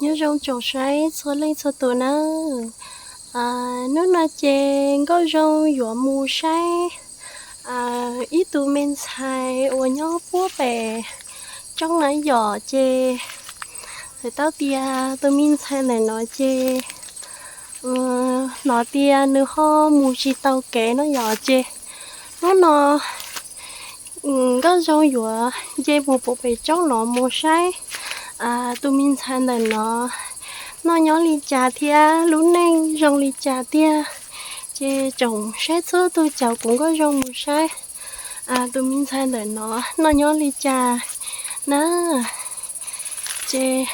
Nyob zoo tsoom saib txhua leej txhua tus nawb. Hnub no ces Nkauj Zoo yuav mus saib ib tug me ntxhais uas nyob puag pem roob na yom. Ces txhais tau tias tus me ntxhais ntawm no ces hnov tias nws ho mus tsis tau kev no yom. Ces hnub no Nkauj Zoo yuav nce mus puag pem roob no mus saib tus me ntxhais ntawm no noj nyob li cas thiab lub neej zoo li cas tiag. Ces tsoom saib txhua tus caum kuv Nkauj Zoo mus saib tus me ntxhais ntawm no noj nyob li cas na. Ces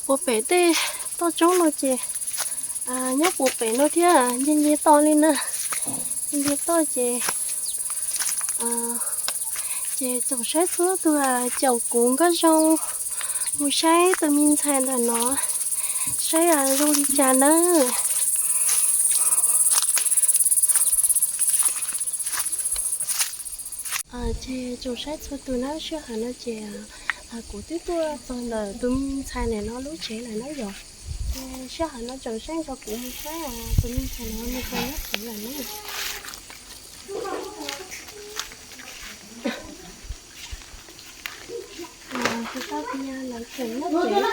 puag pem tej toj roob no ces nyob puag pem no thiab nce nce toj li na. Nce nce toj ces ces tsoom saib txhua tus caum kuv Nkauj Zoo mus saib tus me ntxhais ntawm no saib zoo li cas na. Ces tsoom saib txhua tus na, sij hawm no ces kuv twb tuaj txog ntawm tus me ntxhais ntawm no lub tsev lawm na yom. Ces sij hawm no tsoom saib nrog kuv mus saib tus me ntxhais no mus txog nyob tsev lawm na. Kuv tau tias lawv tseem nyob tsev.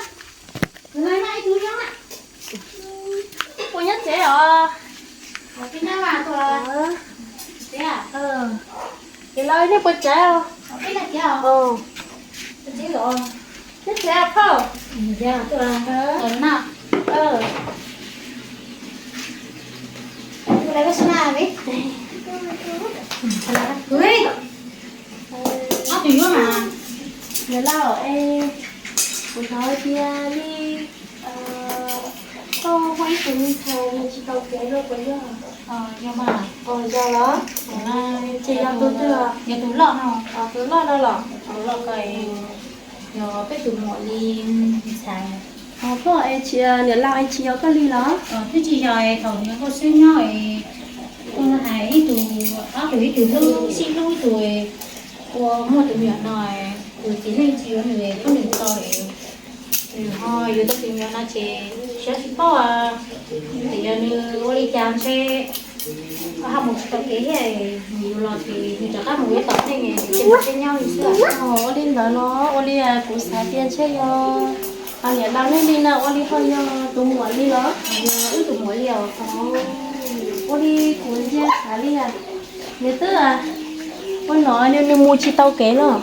Puas nyob tsev os? Niam laus nej puas tsev os? Nyob tsev phauj. Niam laus es, kuv hnov tias li koj muaj ib tug me ntxhais nws tsis tau kev los puas yog? Yog los? Ces yog tus twg? Yog tus loj no. Tus loj no los? Tus loj ko yog peb tus muam li ntxhais. Niam laus es tsis yog koj li los? Twb tsis yog, thaum niam nkauj xwb nyob, kuj hais ib tug, ob tug ib tug hlub sib hlub ib tug, ua muaj tus me nyuam no, tus txiv neej tsis yuav nws pub nws tau, nws ho yuav tau tus me nyuam no ces xyov tsis paub tias yog nws ua li cas ntshe ho mus tsis tau kev thiab, nws yuav los ces nws rov qab mus ua tom neej ces nws thiaj nyob li xwb. Ua li ntawd los ua li kuv xav tias ntshe yog niam laus nej li na, ua li ho yog tus muam li los? Yog wb tus muam li os. Ua li kuv ntsia xav li, nws twb ua no nws mus tsis tau kev los?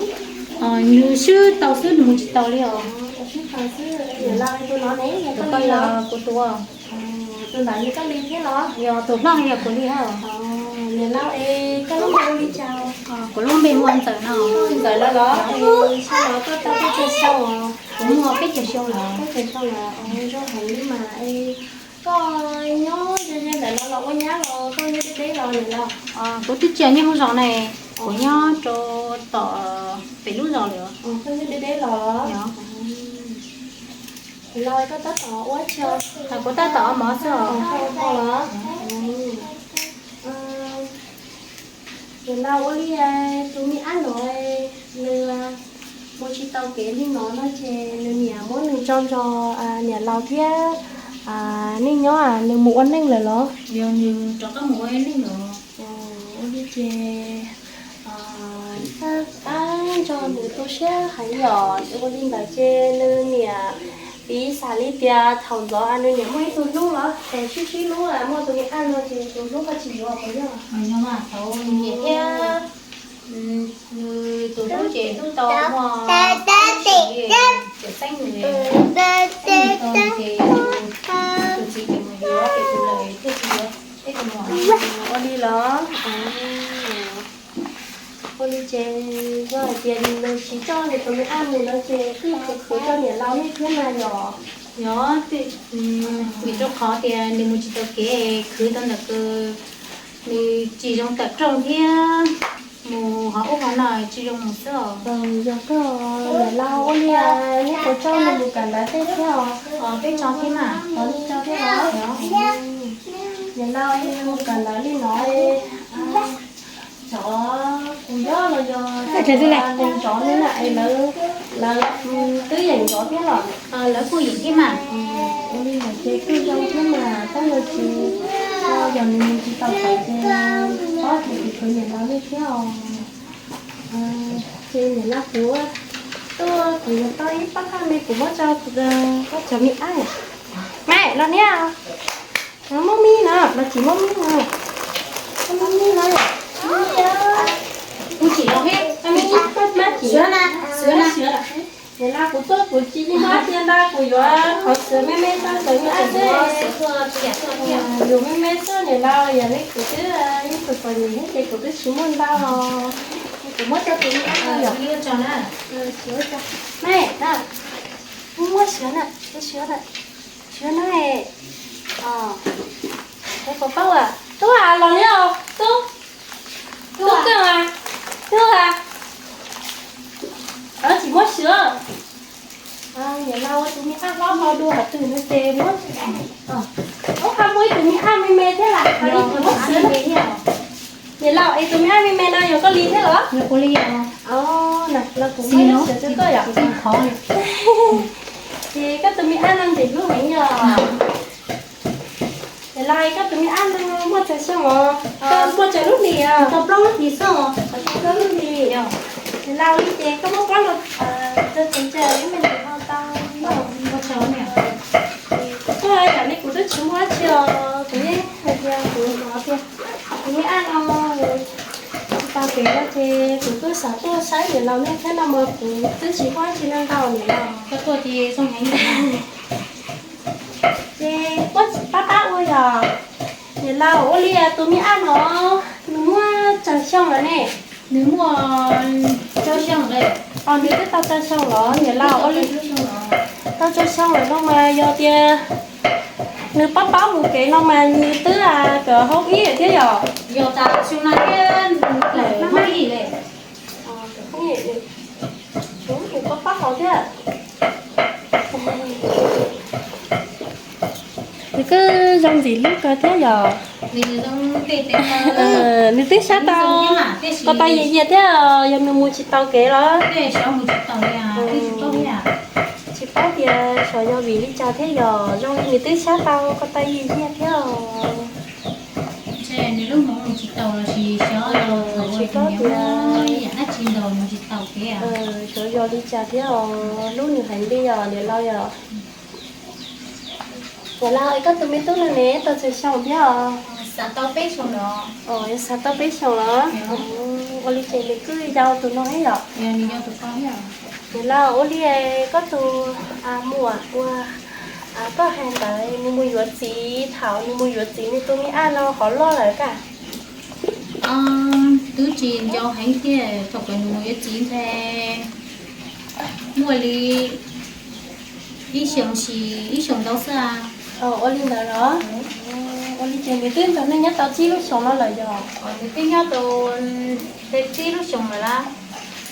Nws swb tau xwb, nws mus tsis tau li os. Tus no ne, tus koj li los? Kuv tus, tus ntawd yog koj li thiab los? Yog tus hlob yog kuv li hab. Niam laus es koj lub npe hu li cas? Kuv lub npe hu ua Ntxawm no. Ntxawm lawm los? Sij hawm no koj tau peb caug xyoo os? Kuv muaj peb caug xyoo lawm. Peb caug xyoo lawm, zoo heev li mas. Koj nyob ze ze ntawm no los ua nyab los koj nyob deb deb los niam laus? Kuv twb tsis nyob hauv zos na, kuv nyob rau tom pem lub zos lawm. Koj nyob deb deb los? Niam laus koj tab tom ua tsi? Kuv tab tom ua mov xwb os. Koj ua mov los? Niam laus ua li tus me ab no nws mus tsis tau kev li no no ces nws niam muab nws tso nrog niam laus thiab nej nyob, nws mus ua neej lawm los? Yog, nws rov qab mus ua neej lawm. Ua li ces tab nrog nws tu siab heev yom. Ua li ntawd ces nws niam, piv xam li tias thaum ntxov nws niam muaj ib tug hlub los ces sib sib hlub, muaj tus me ab no ces tus hlub ho tsis yuav puas yog? Yog mas, thaum nws niam thiab nws tus hlub ces hlub tau muaj cawm xeeb nws, ces tus txiv ces mus yuav pem tus lawm thiaj tsis yuav peb tus muam. Ua li los? Ua li ces yog hais tias nws tsis coj nws tus me ab mus lawm ces kuj khwv khwv rau niam laus nej thiab na yom? Yog, vim rau qhov tias nws mus tsis tau kev, khwv tau ntawm kws nws tsis zoo tawm rooj thiab mus hauv ub hauv no tsis zoo mus xwb os. Yog koj, niam laus ua li, nej puas tso nws mus kawm ntawv tej thiab os? Peb tso thiab mas. Tso thiab os. Niam laus, mus kawm ntawv li no, Cov kuv nyob los yog neeg zov ne na es lawv, lawv twb yeem zov thiab los? Lawv kuj yeem thiab mas. Ua li ntawd ces kuj zoo thiab mas tab sis yog nws mus tsis tau pem ces ob ces kuv khwv niam laus li thiab os. Ces niam laus kuv tuaj kuv yuav tau ib pab qaj me kuv muab rau kuv cov me ab. Maiv los niam, muab mib no los tsis muab mib no, muab mib no. Kuv tsis los, niam laus kuv tuaj kuv tsis muab cia ntau, kuv yuav qhov xwm me me rau cov me ab xwb. Yus me me xwb niam laus, yog li kuv twb ib tug poj niam thiab ces kuv twb tsis muaj ntau. Kuv muab rau tus me ab no yom. Maiv, muab siav na, siav na, siav na. Tub, tub los li os, tub, tub kawg, tub, tsis muab siav. Niam laus tus me ab hlob ho dua qhov twg no ces muab, ub, ho muaj ib tug me ab me me thiab las, ho li kuv muab siav na. Niam laus es tus me ab me me no yog koj li thiab los? Los kuv muab siav rau koj yom. Ces koj tus me ab no ntxim hlub heev yom. Niam laus, koj tus me ab no muaj tsawg xyoo os? Muaj tsawg lub hlis os? Tau plaub lub hlis xwb os. Tau plaub lub hlis. Niam laus, li ces koj muab plaub lub, tau tseem tsawg ib me ntsis ho tau. Koj yam li kuv twb tsis muaj dab tsi os, kuv yeej hais tias kuv hnov tias kuv me ab no tsis tau kev no ces kuv twb xav tuaj saib niam laus nej thiab no mas kuv twb tsis muaj dab tsi no ntau niam laus. Koj tuaj ces zoo heev. Ces pab pab ua yom. Niam laus, ua li tus me ab no nws muaj tsawg xyoo lawm ne? Nws muaj rau xyoo lawm. Os, nws twb tau rau xyoo los niam laus, ua li tau rau xyoo lawm no mas yog tias nws pab pab mus kev no mas nws twb kam hauv ib thiab yom. Yog tas xyoo no thiab nws pab pab hauv thiab. Nws kuj zoo ntxim hlub kawg thiab yom. Nws twb sab tau, ko taw yias yias thiab, yog nws mus tsis tau kev los? Tsis paub tias xyov yog vim li cas thiab yog zoo li nws twb sab tau ko taw yias yias thiab. Nws lub hmoov mus tsis taus los sis xyov, tsis paub tias yam dab tsi ntaus mus tsis taus kev. Xyov yog li cas thiab os, hlub nws heev li yom niam laus yom. Niam laus, es koj tus me tub no ne tau tsawg xyoo thiab os? Xav tau peb xyoo los. Xav tau peb xyoos los? Ua li ces nws kuj yau tus no thiab yom? Niam laus, ua li koj tus muam uas koj hais ntawd nws mus yuav txiv, thaum nws mus yuav txiv nws tus me ab no hov loj lawm kaj? Twb tsis nco heev thiab, thaum kawg nws mus yuav txiv nthe muaj li ib xyoos, ib xyoos ntau xwb. Ua li ntawd los? Ua li ces nws twb nrog nej nyob tau tsib lub xyoos no lawm yog? Nws twb nyob tau tsib lub xyoos lawm lab.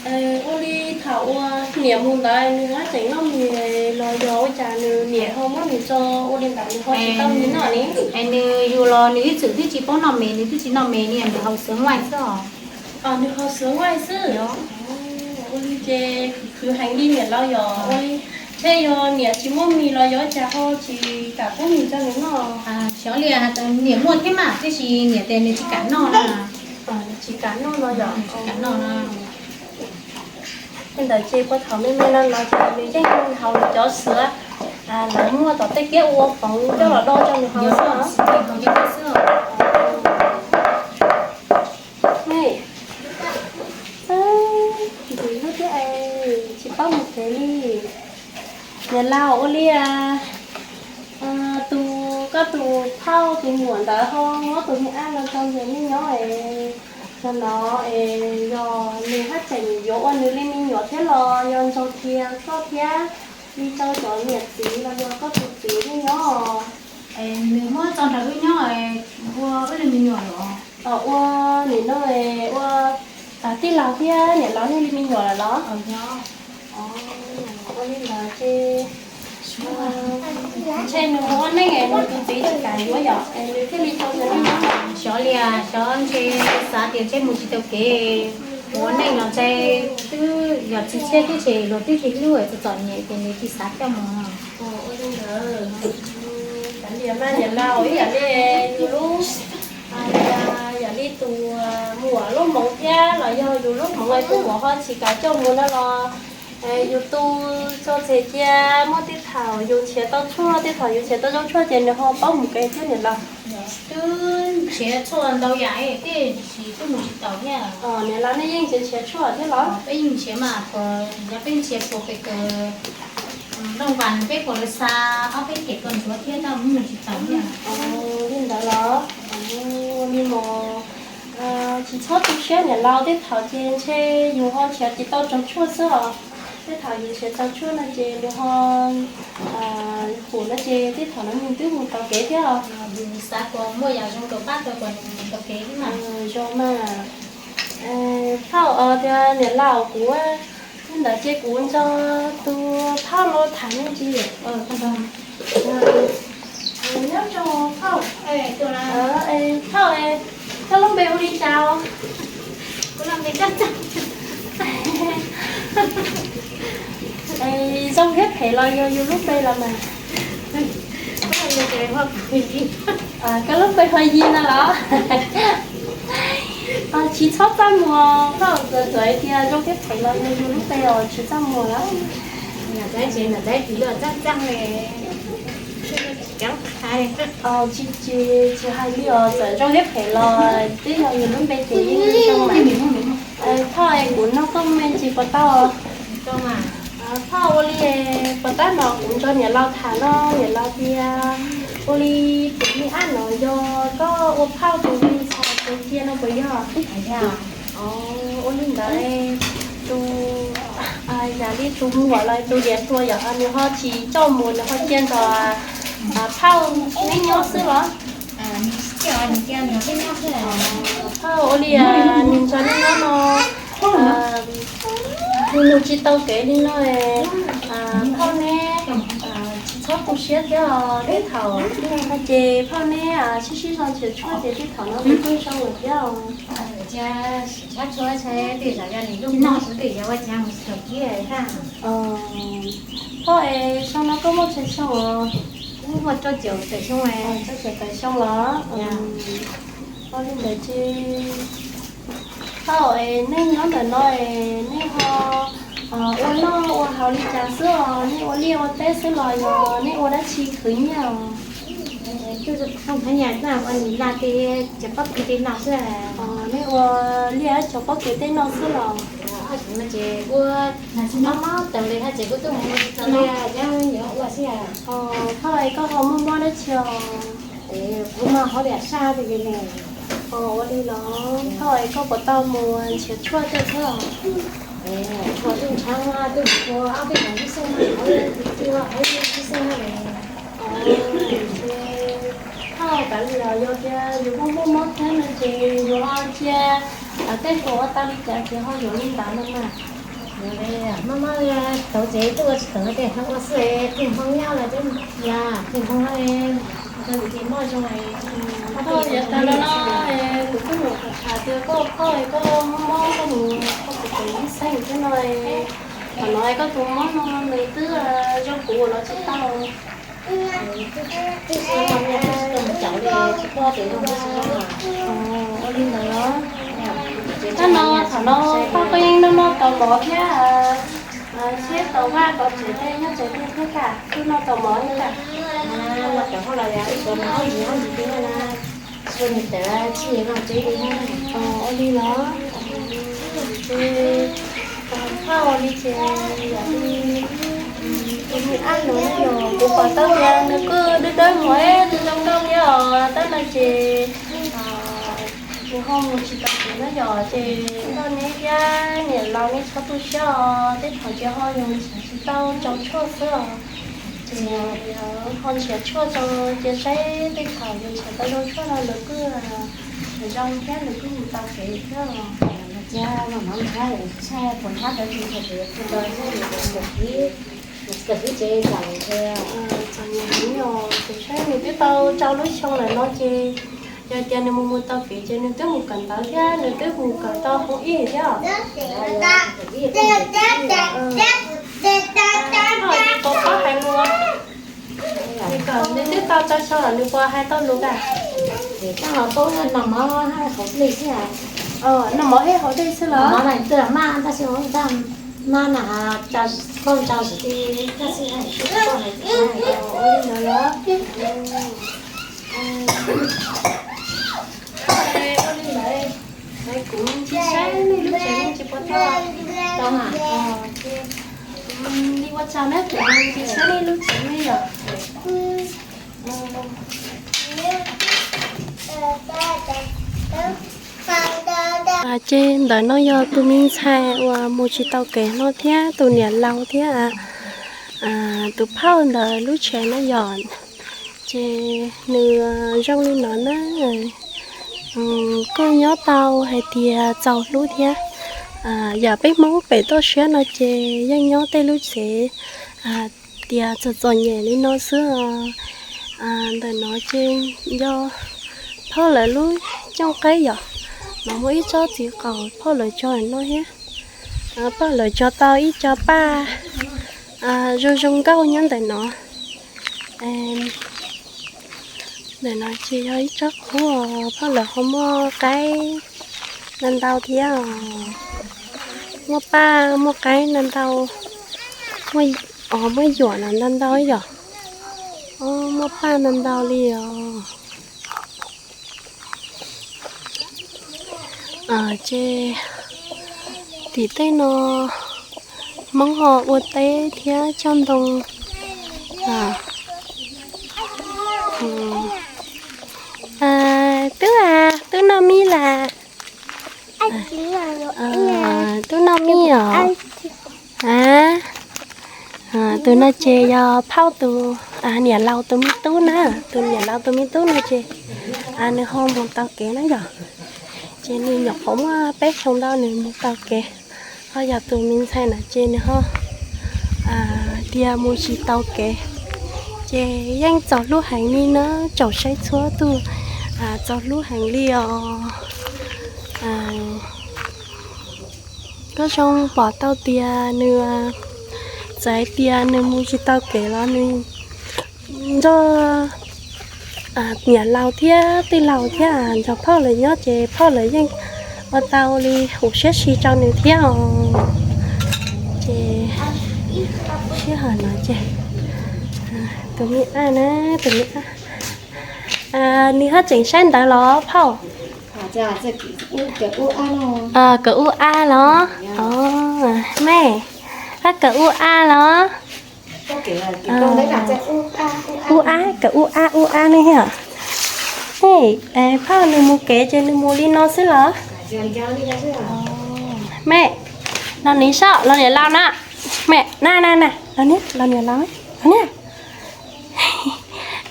Ua li thaum uas niam mus ntawd nws ho tseem noj mis los yog ua cas nws niam ho muab nws tso ua li ntawd nws ho tsis tau mis noj li? Es nws yug los nws ib txwm twb tsis paub noj mis, nws twb tsis noj mis li, nws haus sua nqaij xwb os. Nws haus sua nqaij xwb. Ua li ces khwv heev li niam laus yog ua li, thiab yog niam tsis muaj mis los yog cas ho tsis kam pub mis rau nws noj? Xyov li, niam muaj thiab mas tiam sis niam tias nws tsis kam noj na. Tsis kam noj no yog? Tsis kam noj no. Li ntawd ces puag thaum me me no los ces nws yeej haus cov sua lawv muag tom tej kiab ua foov coj los do rau nws haus xwb. Ntxim hlub thiab es tsis paub mus kev li. Niam laus, ua li tus, koj tus phauj tus muam ntawd ho muab tus me ab no rau yus nej nyob es, no es yog nws haj tseem yuav ua nws li me nyuam thiab los yog nrog kiag koj thiab li rau cov niam txiv los yog koj tus txiv nej nyob? Nws muab tso nrog wb nyob, ua wb li me nyuam los? Ua nim no ua tij laug thiab niam laus nej li me nyuam lawm los? Ua li ntawd ces ntshe nws mus ua neej es nws tus txiv tsis kam yuav yom es nws thiaj li tso nws li no. Xyov li, xyov ntshe xav tias ntshe mus tsis tau kev, ua neej los ntshe twb yog tsis tshiab thiab ces luag twb tsis hlub, txom txom nyem ces nws tsis xav coj mus. Ua li ntawd, niam laus ib yam li yus lub, yam li tus muam lub hmoov thiab los yog yus lub hmoov es tus muam ho tsis kam coj mus no los yus tu txog txim cia, muaj tej thaum yus nrhiav tau tshuaj, tej thaum yus nrhiav tau zoo tshuaj ces nws ho paub mus kev thiab niam laus. Twb nrhiav tshuaj ntau yam tej tab sis twb mus tsis taus thiab. Niam laus nej yeej nrhiav nrhiav tshuaj thiab los? Peb yeej nrhiav mas, yog peb nrhiav puas pem kawm nplooj vas peb puas lawv xa ob peb pem kawm ntsuav thiab tab mus tsis taus thiab. Li ntawd los? Li mas tsis txhob tu siab niam laus, tej thaum ces ntshe yus ho nrhiav tsis tau tau tshuaj xwb os. Tej thaum yus nrhiav tau tshuaj no ces nws ho pum no ces tej thaum no nws twb mus tau kev thiab os. Yus xav kom muaj yam zoo kom pab tau kom nws mus tau kev thiab mas. Zoo mas. Phauj, tias niam laus kuv, li ntawd ces kuv nrog tus phauj no tham me ntsis. Nyob zoo phauj. Phauj, koj lub npe hu li cas os? Zoo thiab phem los yog yus lub npe los mas. Koj lub npe hu Yis no los? Tsis txhob txaj muag, phauj, txawm hais tias zoo thiab phem los yog yus lub npe os, tsis txaj muag los? Tsis, tsis hais li os, txawm zoo thiab phem los twb yog yus lub npe ces yeej zoo mas. Phauj es, kuv nug koj me ntsis puas tau? Phauj, ua li puas tab no kuv nrog niam laus tham no, niam laus tias ua li tus me ab no yog koj ua phauj tus me ntxhais tus cia no puas yog? Ua li ntawd, tus, yam li tus muam los tus niam hluas yom, nws ho tsis coj mus, nws ho cia nrog phauj neb nyob xwb los? Phauj, ua li nws nrog neb nyob no, nws mus tsis tau kev li no, phauj neb tsis txhob tu siab thiab os. Tej thaum no ces phauj neb sib sib zog nrhiav tshuaj ces tej thaum no nws kuj zoo lawm thiab os. Phauj es, xyoo no koj muaj tsawg xyoo os? Rau caum tawm xyoo los? Ua li ntawd ces, phauj es, nej nyob ntawm no es nej ho ua noj ua haus li cas xwb os? Nej ua liaj ua teb xwb los yog nej ua dab tsi khwv nyiaj os? Nej ua liaj cov pob kws tej no xwb los? Phauj es, koj ho muaj mob dab tsi os? Ua li los, phauj es, koj puas tau mus nrhiav tshuaj coj thiab os? Phauj, kav liam, yog tias yus muaj mob mob thiab no ces yus ho cia tej hluas ua tau li cas ces ho yuav li ntawd no mas. Mob mob tau ces twb ua tsis tau, ua xwb, tus hmoob nyob los twb, tus hmoob nyob, koj yuav tag no no, kuv twb mus tham tias koj, koj, koj mob mob koj mus, koj puas tau ib xeem thiab no. Thaum no koj tus mob no nws twb zoo kuv ua los tsis tau. Ua li ntawd los? Tab no thaum no koj, koj yeej noj noj tau mov thiab, seb tau vaj tau tsev tej nyob tsev tiag thiab, koj twb noj tau mov thiab. Ua li los? Ces phauj ua li ces, yam li tus me ab no yog kuv pom tau tias nws kuj dawb dawb mos, nws zoo nkauj thiab os, tab no ces nws ho mus tsis tau kev no yom, ces koj neb thiab niam laus neb txhob tu siab os, tej thaum ces ho yog nws tsis tau tau tshuaj xwb os. Ces ho nrhiav tshuaj rau cia saib, tej thaum yus nrhiav tau zoo tshuaj no nws kuj zoo thiab nws kuj mus tau kev thiab os. Txom nyem heev os, ces saib nws twb tau rau lub xyoo lawm no ces Yog tias nws mus mus tau kev ces nws twb mus kawm ntawv thiab nws twb mus kawm tau hoob ib thiab. Tsis tau hais lus, nws kawm nws twb tau tau xyoo los nws puas hais tau lus a? Noj mov hauv dej xwb los? Ua li ntawd, kuv ntsia saib nej lub tsev nej tsis pom tau. Li ua tsaug na, kuv ntsia saib nej lub tsev nej yom. Ces ntawm no yog tus me ntxhais uas mus tsis tau kev no thiab tus niam laus thiab tus phauj ntawd lub tsev no yom. Ces nws zoo li no na, kuj nyob tau hais tias txaus hlub thiab. Yam peb Hmoob pem toj siab no ces yeej nyob tej lub tsev tias txom txom nyem li no xwb os. Ntawm no ces yog phauj lawv lub cooj qaib yom, no muaj ib tsob txiv qaum phauj lawv tso no thiab. Phauj lawv tso tau ib co paj zoo zoo nkauj nyob ntawm no. Ntawm no ces yog ib tsob qub, phauj lawv ho muaj qaib ntau ntau thiab os. Muaj paj muaj qaib ntau ntau, muaj yuam no ntau ntau yom. Muaj paj ntau ntau li os. Ces tim tej no Hmoob ho ua teb thiab cog ntoo. Tub a, tub noj mij las? Tub noj mij os. Tus no ces yog phauj tus niam laus tus me tub na, tus niam laus tus me tub no ces nws ho mus taug kev na yom. Ces nws nyuam qhuav muaj peb xyoo ntau nws mus taug kev, ho yog tus me ntxhais na ces nws ho tias mus tsis tau kev. Ces yeej txaus hlub heev li na, tsoom saib txhua tus txaus hlub heev li os. Koj zoo pom tau tias nws, txawm hais tias nws mus tsis tau kev los nws nrog niam laus thiab tij laug thiab nrog phauj lawv nyob ces phauj lawv yeej ua tau li huv siab si rau nws thiab os. Ces sij hawm no ces tus me ab na, tus me ab, nws ho tseem saib ntawv los phauj? Kawm ub ab los? Mej, koj kawm ub ab los? Ub ab, kawm ub ab ub ab ne. Phauj nws mus kev ces nws mus li no xwb los? Mej, los niam saib, los niam laus na. Mej, na na na, los niam, los niam laus, los niam.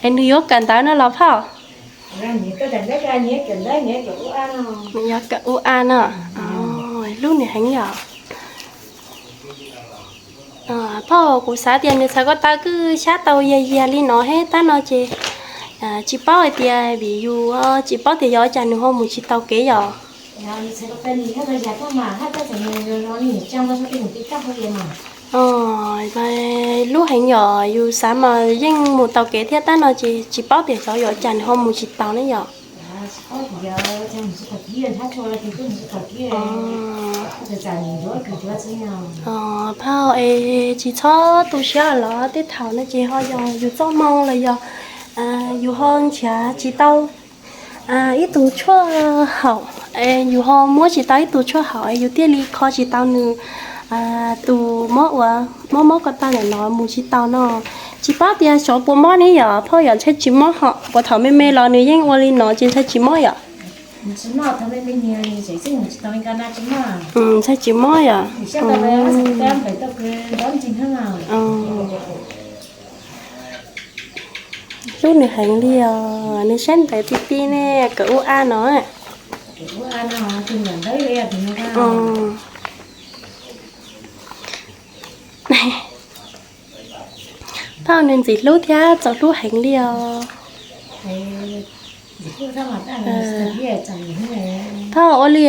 Es nws yuav kawm ntawv no los phauj? Nws yuav kawm ub ab no. Hlub nws heev yom. Phauj, kuv xav tias nws txhais ko taw kwj xyab tau yias yias li no thiab tab no ces tsis paub hais tias vim yus tsis paub tias yog ua cas nws ho mus tsis tau kev yom. Hlub heev yom, yus xav mas yeej mus tau kev thiab tab no ces tsis paub tias xyov yog ua cas nws ho mus tsis tau ne yom. Phauj es tsis txhob tu siab los tej thaum no ces ho yog yus txoj hmoo los yog yus ho nrhiav tsis tau ib tug tshuaj haum, yus ho muab tsis tau ib tug tshuaj haum es yus thiaj li kho tsis tau nws tus mob uas mob mob ko taw ntawm no mus tsis tau no. Tsis paub tias xyov puas mob ne yom, phauj yom, ntshai tsis mob hos, puas thaum me me los nws yeej ua li no ces ntshai tsis mob yom. Ntshai tsis mob yom. Hlub nws heev li os, nws saib ntawv ti ti ne, kawm ub ab no. Phauj nws ntxim hlub thiab txaus hlub heev li os. Phauj, ua li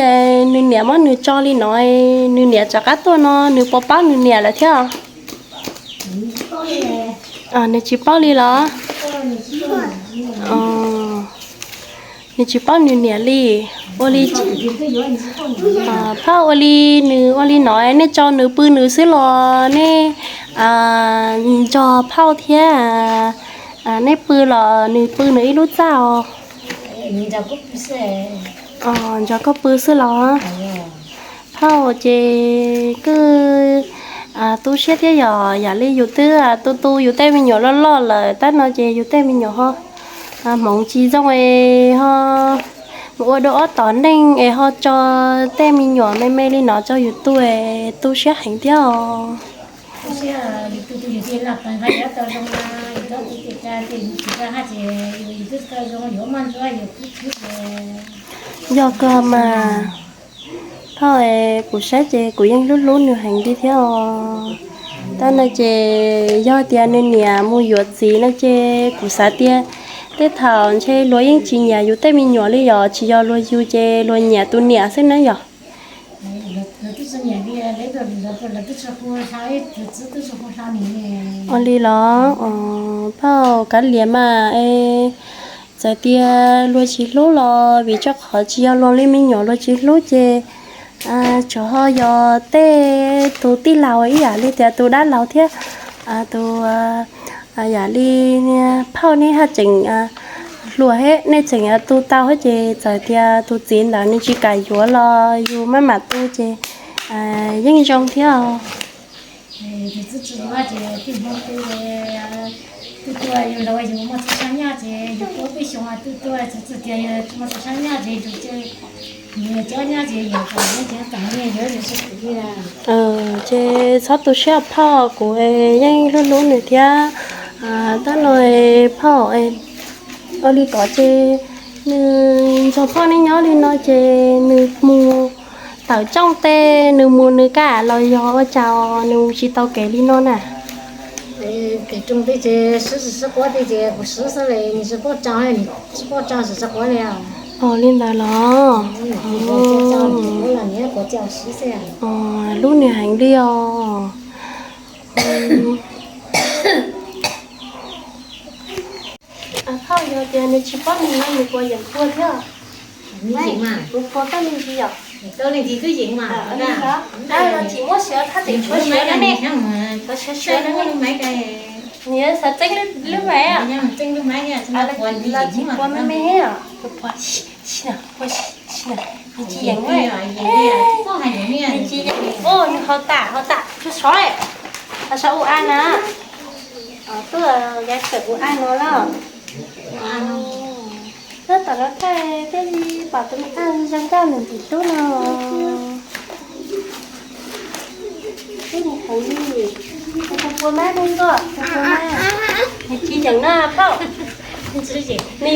nws niam muab nws tso li no, nws niam rov qab tuaj no nws puas paub nws niam lawm thiab? Nws tsis paub li los? Nws tsis paub nws niam li. Ua li, phauj, ua li nws ua li no nej tso nws pw nws xwb los nej nrog phauj thiab nej pw los nws pw nws ib lub txaj os? Nrog koj pw xwb los? Phauj ces kuj tu siab thiab yom, yam li yus twb tu tu yus tej me nyuam loj loj lawm tab no ces yus tej me nyuam ho hmoov tsis zoo es ho mus ua dua ob tom neej es ho tso tej me nyuam me me li no rau yus tu es tu siab heev thiab os. Yog kawg mas. Phauj, kuv saib ces kuv yeej hlub hlub nws heev li thiab os. Tab no ces yog tias nws niam mus yuav txiv no ces kuv xav tias tej thaum ntshe luag yeej tsis nyiam yus tej me nyuam li yom, tsis yog luag yug ces luag nyiam tus niam xwb na yom. Ua li los? Phauj, kav liam mas es, txawm tias luag tsis hlub los vim rau qhov tsis yog luag li me nyuam luag tsis hlub ces tsuas ho yog tej tus tij laug ib yam li tias tus dab laug thiab tus yam li phauj nej haj tseem hluas thiab nej tseem tu tau thiab ces txawm tias tus txiv ntawd nws tsis kam yuav los yus maj mam tu ces yeej zoo thiab os. Ces txhob tu siab phauj, kuv yeej hlub hlub nws thiab. Tab no phauj, ua li ko ces nws nrog phauj nej nyob li no ces nws mus tawm rooj tej nws mus nws kaj los yog ua cas nws mus tsis tau kev li no na? Kev rooj tej ces sib sib quab tej ces kuv sib xwb li, nws tsis paub tso, nws tsis paub tso sib sib quab li. Ua li ntawd los? Hlub nws heev li os. Phauj, yog tias nws tsis paub nws no nws puas yeem kuv thiab? Kuv puas koj me ntsis yom? Los tsis muab siav thab tseem tshuav siav no ne. Nws yuav xav txeeb lub maiv, los tsis puas me me os. Nws tsis yeem, nws tsis yeem, nws ho tam ho tam tsuag sov, ho sov ua a na. Tuaj yav kawm ua a no los. Nyob tom no thaij thiaj li pom tus me ab zoo nkauj ntxim hlub no. Twb nws heev li, nws puas mab neej nkoj, nws puas mab? Nws tsis yeem no phauj. Nws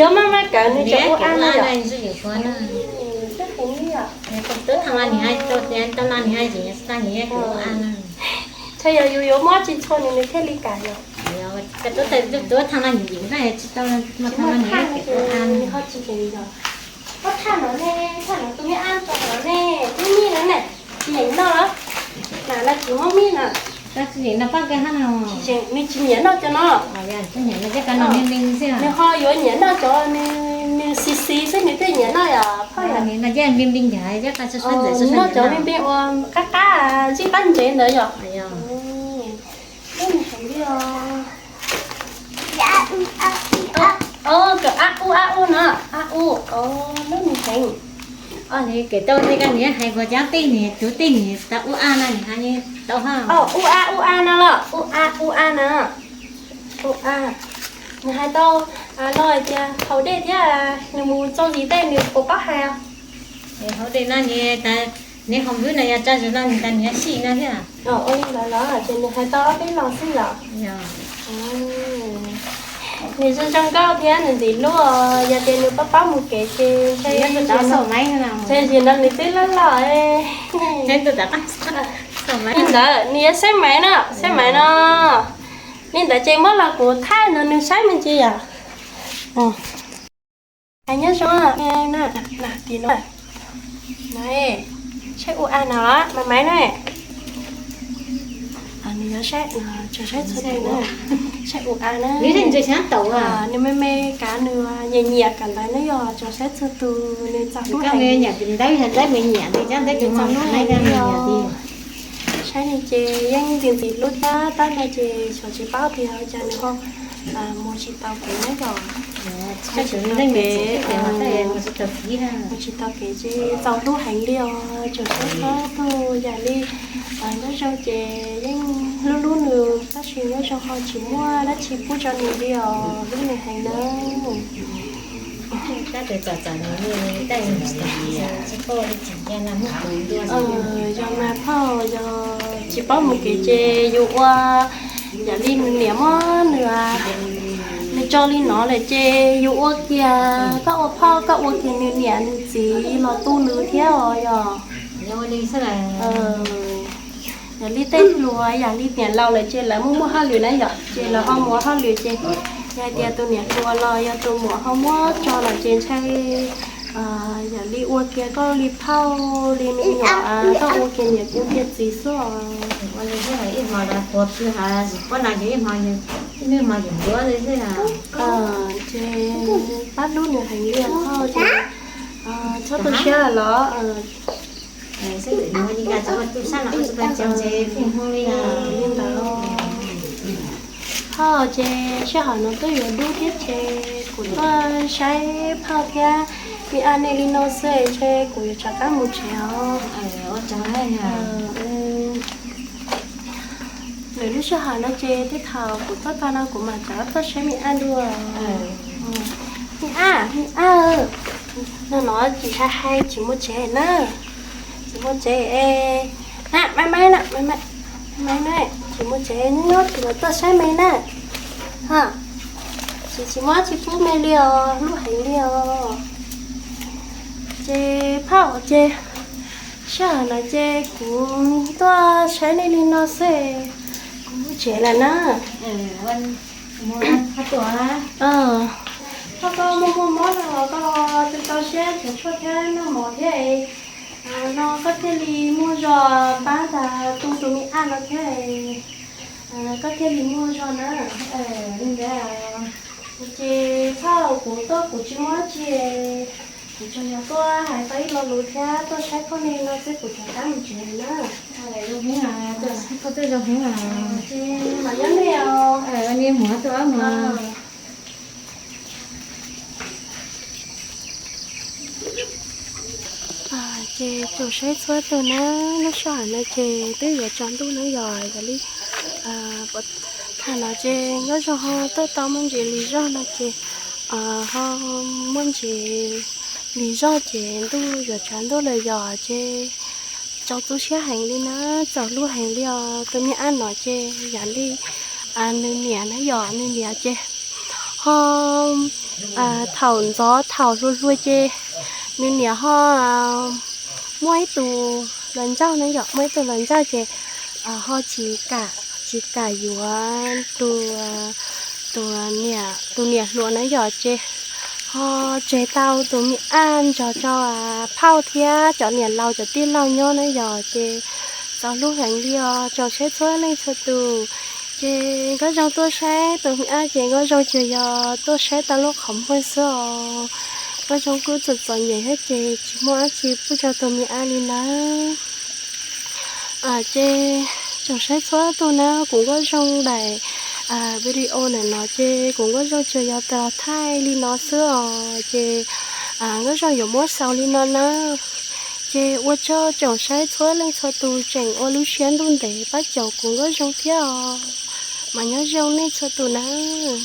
yuav maj maj kawm nws tseem ua a no yom. Twb heev li os. Thaum yog yus yuav muab tsis txhua nws nws thiaj li kam yom. Tsis muaj thaj no ces nws ho tsis yeem yom. Muab thaj no ne, thaj no tus me ab tso no ne, me me no ne, tsis yeem noj los? Nam no tsis muaj me no. Tsis yeem, nws tsis nyiam noj cov no. Nws ho yuav nyiam noj cov nws xis xis xwb nws thiaj nyiam noj yom phauj yom. Nws noj cov me me uas qab qab zib qab ntsev ntawd yom. Ub, nws heev li os. Kawm ab ub ab ub no, ab ub, lub nws heev. Kawm tau tej koj niam hais puas cov tej niam tus tej niam tau ub ab no nws hais tau ha. Ub ab ub ab no los, ub ab ub ab no. Ub ab, nws hais tau no hais tias haus dej thiab nws mus txooj zis tej nws puas paub hais? Haus dej no nws, nws haus npwb no yog tso zis no nws tas nws yuav sij no thiab. Ua li ntawd los ces nws hais tau ob peb lo xwb yom. Nws zoo zoo nkauj thiab nws ntxim hlub os, yog tias nws paub paub mus kev ces ntshe zim no nws twb loj loj. Li ntawd nws yuav saib maiv no, saib maiv no. Li ntawd ces muab los kuv thaij no nws saib me ntsis yom. Nyob zoo na, tim no, saib ua a no los Maiv Maiv na. Nws yuav saib, tso saib txhua tus na, saib ua a na. Nws me me kav nws nyiam nyiam kawm ntawv na yog tso saib txhua tus, nws txaus hlub heev. Saib nws ces yeej ntxim ntxim hlub thiab tab sis ces xyov tsis paub tias ua cas nws ho mus tsis tau kev na yom. Mus tsis tau kev ces txaus hlub heev li os, tsoom saib txhua tus. Yam li Nyob Zoo ces yeej hlub hlub nws tab sis Nyob Zoo ho tsis muaj dab tsi pub rau nws li os, hlub nws heev nawb. Yog mas phauj, yog tsis paub mus kev ces yus ua yam li nws niam muab nws, nws tso li no lawm ces yus ua kiag, koj ua phauj koj ua kiag nws niam nws txiv los tu nws thiab os yog. Yam li tej hluas yam li niam laus lawm ces lawv muaj muaj hauj lwm na yom, ces lawv ho mus ua hauj lwm ces yog hais tias tus niam hluas los yog tus muam ho muab tso lawm ces ntshai yam li ua kiag koj li phauj li me nyuam, koj ua kiag niam ua kiag txiv xwb os. Ua li xwb ib hmo los puas pw ha, pab no ces ib hmo, ib hmo yuav ntuav li xwb. Ces pab hlub nws heev li os, ces txhob tu siab los. Li ntawd. Phauj ces sij hawm no twb yuav dub thiab ces kuv tuaj saib phauj thiab me ab nej li no xwb ces kuv yuav rov qab mus tsev os. Lwm lub sij hawm no ces tej thaum kuv tuaj tau no kuv mam rov tuaj saib me ab dua. Me ab, me ab, no no tsis hais hais tsis mus tsev na. Tsis mus tsev es, Maiv Maiv na, Maiv Maiv na, tsis mus tsev nyob nyob tsis los tuaj saib me na. Tsis tsis muab tsis pub me li os, hlub heev li os. Ces phauj ces sij hawm no ces kuv tuaj saib nej li no xwb, kuv mus tsev lawm na. Koj muaj muaj mob no los koj tsis txaus siab cov tshuaj thiab noj mov thiab no koj thiaj li muaj zog pab tas tu tus me ab no thiab, koj thiaj li muaj zog na. Li ntawd ces phauj kuv tuaj kuv tsis muaj dab tsi, kuv tsuas yog tuaj hais tau ib lo lus thiab tuaj saib phauj nej no xwb kuv rov qab mus tsev na. Ces mam nyob nej os. Ces tsoom saib txhua tus na, lub sij hawm no ces twb yuav tsaus ntuj na yog yog li thaum no ces Nkauj Zoo ho tuaj tau muaj ntsis lis zog no ces ho muaj ntsis lis zog ces ntuj yuav tsaus ntuj lawm yog ces tsaus tu siab heev li na, txaus hlub heev li os. Tus me ab no ces yog li nws niam na yog nws niam ces ho thaum ntxov thaum hluas hluas ces nws niam ho muaj ib tug hluas nraug na yom, muaj ib tug hluas nraug ces ho tsis kam, tsis kam yuav tus, tus niam, tus niam hluas na yom ces ho tseg tau tus me ab nrog rau phauj thiab cov niam laus cov tij laug nyob na yom ces txaus hlub heev li os tsoom saib txhua leej txhua tus. Ces Nkauj Zoo tuaj saib tus me ab ces Nkauj Zoo tsuas yog tuaj saib tau lub qhov muag xwb os. Nkauj Zoo kuj txom txom nyem thiab ces tsis muaj dab tsi pub rau tus me ab li na. Ces tsoom saib txhua tus na, kuv Nkauj Zoo daim video ntawm no ces kuv Nkauj Zoo tsuas yog tau thaij li no xwb os ces Nkauj Zoo yuav muab xaus li no na. Ces ua tsaug tsoom saib txhua leej txhua tus tseem ua lub siab ntuj ntev pab caum kuv Nkauj Zoo thiab os. Mas nyob zoo nej txhua tus nawb.